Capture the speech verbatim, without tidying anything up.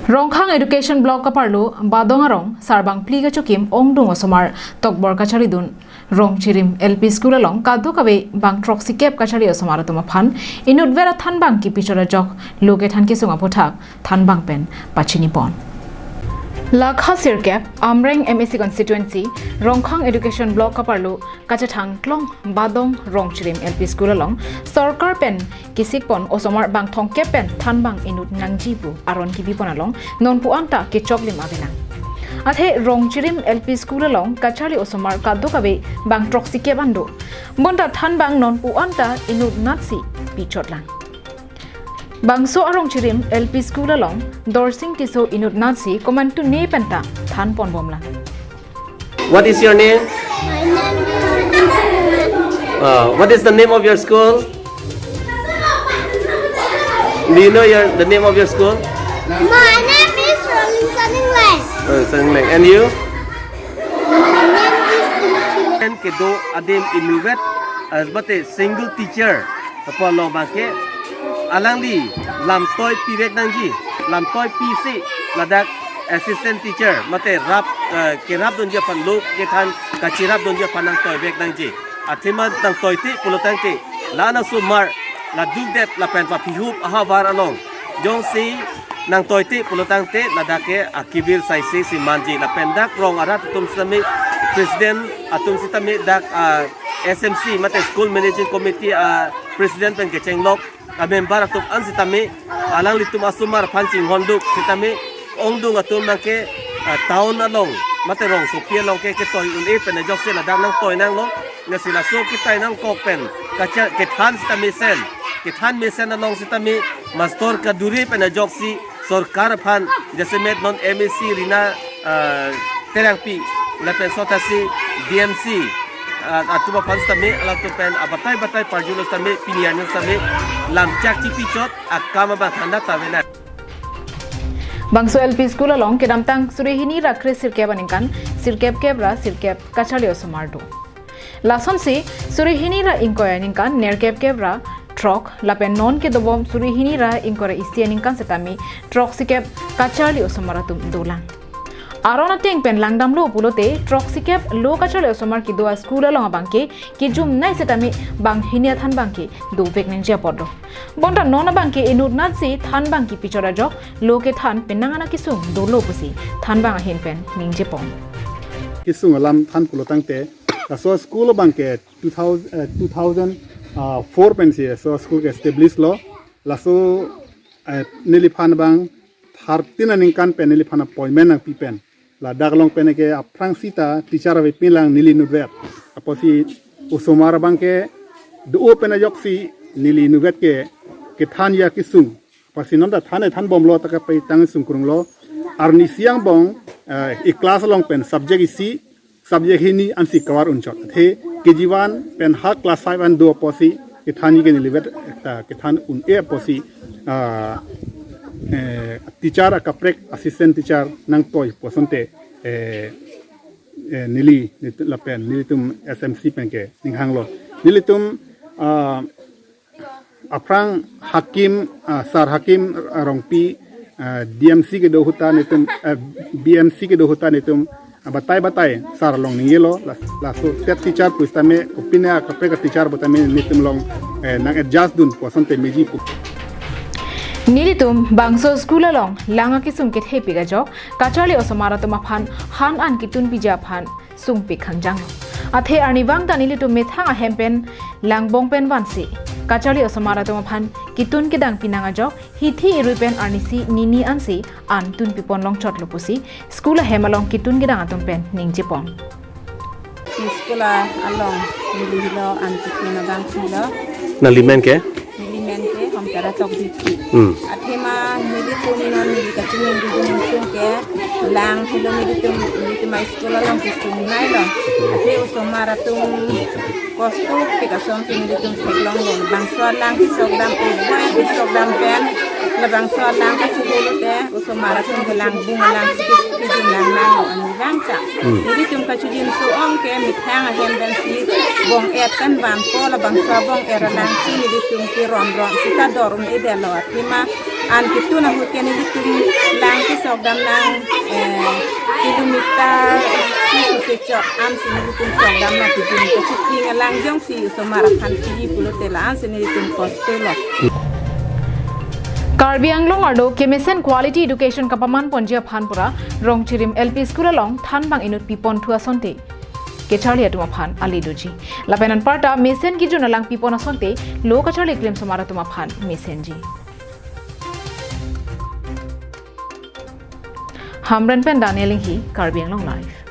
Rongkhang Education Block kaparlo Badong arong sarbang phli kachokim ongdung osomar tokbor kacharlidun. Rongchirim L P School along kadokave bang throksi kep kacharli osomar atum aphan inutvet athanbang kipichot ajok lo kethan kesung aputhak thanbang pen pachinipon. Lakha sirkep Amreng M A C constituency Rongkhang Education Block kaparlo kachethang klong Badong Rongchirim L P School along sorkar pen kisikpon osomar bang thomkep pen thanbang inut nangji pu aron kibipon along nonpu anta kechoklim avelang. Athe Rongchirim L P School along kacharli osomar kadokave bang throksi kep an do. Bonta thanbang nonpu anta inutnatsi pichotlang. Bangso a-Rongchirim L P School along Dorsing Tisso inutnatsi komantu ne penta thanponbomlang. What is your name? My name is Vincent. Uh, what is the name of your school? Do you know your the name of your school? My name is Rolling Sunning Line. Uh, Sunning Line. And you? My name is Infinite. Pen kedo adim inutvet, uh, mate single teacher apotlo abangke alangli lamtoi pivek nangji, lamtoi pisi ladak assistant teacher mate rap, uh, kerapdunji aphan lo kethan kachirapdunji aphan nangtoivek nangji. Athema nangtoite pulotangte la-an asomar la dukdet lapen papihup ahavar along jongsi nangtoite pulotangte ladak ke akivir saisi si manji lapen dak rong arat atum sitame president atum sitame dak, ah, S M C mate school managing committee, ah, president pen kechenglok a-member atum an sitame alanglitum asomar aphan chinghonduk sitame ongdung atum nangke, ah, town along mate rongsopi along ke ketoi un-e pen ajoksi ladak nangtoi nanglo. Lasi laso ketoi nangkok pen kacha kethan sitame sen, kethan mesen along sitame mastor kaduri pen ajoksi sorkar aphan jasemet non M A C Rina, ah, Terangpi lapen sothasi D M C, ah, atum aphan sitame alangtum pen abatai batai parjulo sitame pini arni sitame lamchak chipichot akam abang thandak ta avena. Bangso L P School along kedamtang suri hini ra kre sirkep aningkan sirkep kep ra sirkep kacharli osomar do. Lasonsi suri hini ra ingkoi aningkan nerkep kep ra throk lapen non kedobom suri hini ra ingkoi ra isi aningkan sitame throksi kep kacharli osomar atum dolang. Aron ateng pen langdamlo pulote throksi kep lo kacharli osomar kedo a-school along abangke kejumnei sitame bang hini athanbang ke dovek nangji apot do. Bonta non abangke inutnatsi thanbang kipichot ajok lo kethan penang ana kesung dolo pusi thanbang ahin pen ningjepon. Kesung alam than pulotangte laso school abangke two thousand, eh, two thousand four pensi laso school ke establish lo. Laso, eh, neliphan abang thirteen aningkan pen neliphan appointment nangpi pen ladak along pen ke aphrang sita teacher ave pinlang neli inutvet. Apotsi osomar abangke do pen ajoksi neli inutvet ke kethanji akesung. Apotsi non ta than thanbomlo ta kapai tang sungkrunglo. Arnisi angbong, eh, e-class along pen subject isi, subject hini ansi cover unchot. Athe K G one pen ha class five an do apotsi kethanji ke nelivet ta kethan un-e apotsi, ah, eh, teacher akaprek assistant teacher nangtoi pu asonte, eh, eh, neli, neli lapen nelitum S M C penke ninghanglo. Nelitum, ah, aphrang Hakim, ah, Sir Hakim Rongpi, ah, D M C kedo ahut ta netum, ah, B M C kedo ahut ta netum, ah, batai batai sar along ningjelo, la, laso TET teacher pusitame, kopine akaprek teacher putame netum along, eh, nang adjust dun pu asonte meji pu. Nelitum bangso school along lang akesung kethepik ajok kacharli osomar atum aphan han an ketunpiji aphan sungpik khangjang. Athe arnivang ta nelitum methang ahem pen langbong pen vansi kacharli osomar atum aphan ketun kedang pinang ajok hithi irui pen arnisi nini ansi an tunpipon longchotlo pusi school ahem along ketun kedang atum pen ningjepon. School along neli helo an ketun abang silo. Nangli men ke? Neli men ke Homtara Tokbipi. Hmm. Athema nelitum non neli kachiningri atum ke lang helo nelitum nelitum a-school along kesung nai lo. Athe osomar atum kostupik asonsi nelitum theklonglo. Bangso alang kesokdam, obai kesokdam pen labangso alang kachiholo te osomar atum ke langbung alang sikis kijun lang nang lo anivang ta. Nelitum kachijinso ong ke methang ahem pensi bong-et pen vanpo, labangso bong-et alangsi nelitum ke ronron sita dor un-edetlo. Athema An ketun ahut ke nelitum lang kesokdam nang, eh, kilometer isi sose chot ansi nelitum sokdam nang, pidun kachiping alang jongsi osomar aphan piji pulote la-ansi nelitum kosto lo. Karbi Anglong arlo kemesen quality education kapaman ponji aphan pura Rongchirim L P School along thanbang inut pipon thu asonte kacharli atum aphan ale doji. Lapen anparta mesen kejun alang pipon asonte lo kacharli klem osomar atum aphan mesenji. Hamren pen Daniel Inghi, Karbi Anglong Live.